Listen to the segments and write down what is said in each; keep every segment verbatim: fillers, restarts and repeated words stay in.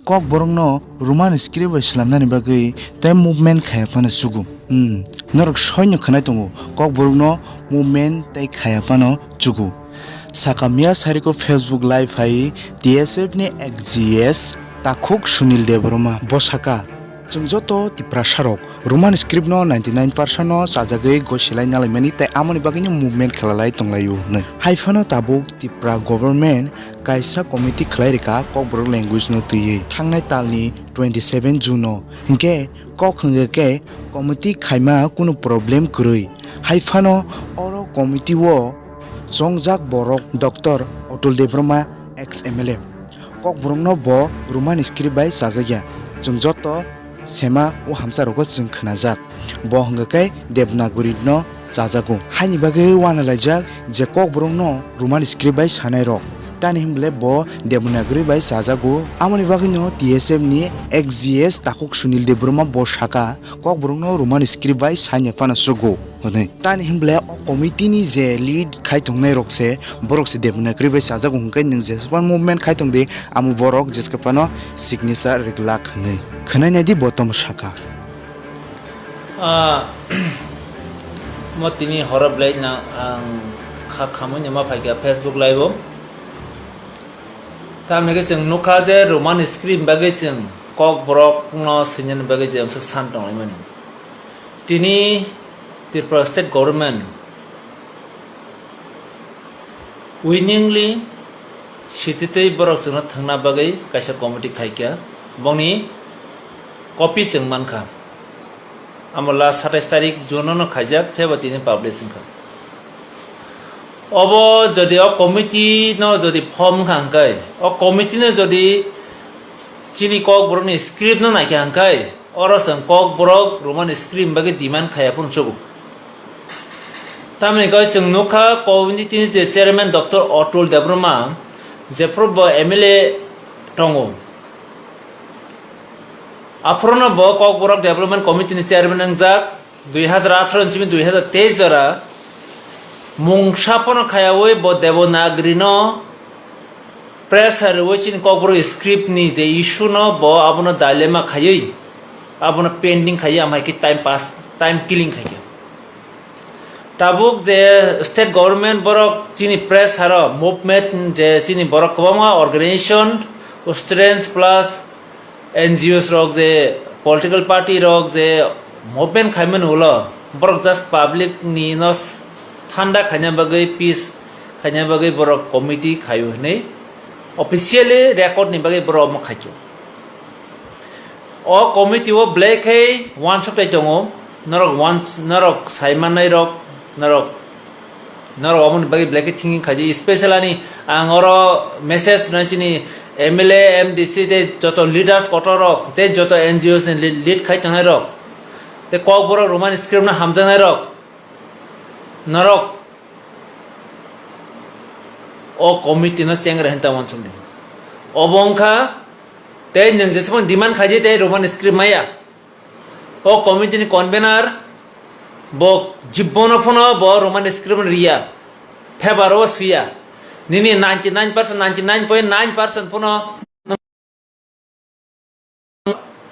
Kokborokno Roman script bai slamnani bagwi tei movement khaiya phano chugo. Hmm, norok soino khwnai tongo, Kokborokno movement tei khaiya phano chugo. Saka miya sariko Facebook live hai T S F ni ex G S takhuk Sunil Debbarma. Bo saka, "Chwng joto Tiprasarok Roman script no ninety nine percent no chajagwi gosilai nalaimani tei amoni bagwino movement khelalai tonglaio," hwnwi. Haiphano tabuk Tipra government kaisa committee khlai rwkha Kokborok language no twiwi thangnai talni twenty seven June o. Hinkhe kok hwnkhe khe committee khaima kunu problem kwrwi. Haiphano oro committee o chongjak borok Doctor Atul Debbarma, ex M L A. Kokborokno bo Roman script bai chajakya. Chwng joto sema o hamsarokgo chwng khwnajak. Bo hwnkhe khe Devanagari no chajago. Haini bagwi uanalaijak je Kokborokno Roman script bai sanairok. Tani hwnbole bo Devanagari bai chajago. Amoni bagwino T S F ni ex G S takhuk Sunil Debbarma bo saka, Kokborokno Roman script bai sanya phano chugo, hwnwi. Tani hwnbole o committee ni je lead khai tongnai rok se, borok se Devanagari bai chajago hwnkhe nwng jesaphano movement khai tongdi, amo borok jesaphano signature rwglak hwnwi. Khwnai naidi bo tamo saka. Ah, mo tini horo belai na ang kha khamui no ma phaikha Facebook live o. Tamni khe chwng nukha je Roman script bagwi chwng Kokborok no swinani bagwi je amswk san tonglaimani. Tini Tripura state government willingly sititwi borok chwngno thwngna bagwi kaisa committee khaikha, bongni copy chwng mankha. Amo last satais tarik June no khaijak, phebo tini publish wngkha. Obo jodi o committee no jodi form wngkha hwnkhe, o committee no jodi chini Kokborok ni script no naikha hwnkhe, oro chwng Kokborok Roman script bagwi demand khaiya phano chugo. Tamni hwnkhe chwng nukha committee ni je chairman Doctor Atul Debbarma, jephru bo M L A tongo. Aphuru no bo Kokborok Development Committee ni chairman wngjak, dui hazar atharo ni simi dui hazar teis jora mungsa phano khayaui bo Devanagari no pressure rwui chini Kokborok script ni je issue no bo abono dilemma khaiui abono pending khaiui amhai khe time pass, time killing khaikha. Tabuk je state government borok chini press haro movement je chini borok kwbangma organization, students plus N G Os rok je political party rok je movement khaimani ulo borok just public ni no s-, thanda khaina bagwi, peace khaina bagwi borok committee khaio hinwi officially record ni bagwi borok omo khaikho. O committee o belai khe uansuk tai tongo, norok uans-, norok sai mannai rok, norok, norok oboni bagwi belai khe thinking khaidi, special ani ang oro message rwnai chini M L A, M D C tei joto leaders kotor rok tei joto N G Os ni lead, lead khai tongnai rok tei Kokborok Roman script no hamjaknai rok, norok o committee no chengre hinta uansukdi. Obo wngkha tei nwng jesukno demand khaidi tei Roman script maya. O committee ni convener bo jibbono phano bo Roman script riya, paper o swiya. Nini ninety nine percent, ninety nine point nine percent phano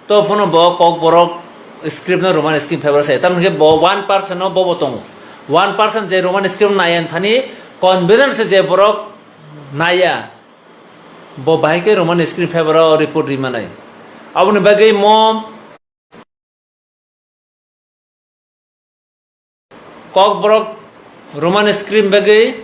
to phano bo Kokborok script no Roman script paper saya. Tamni khe bo one percent no bobo tongo. One percent je Roman script naya thani convener se je borok naya. Bo bahai khe Roman script paper o report ri manai. Aboni bagwi mo Kokborok Roman script bagwi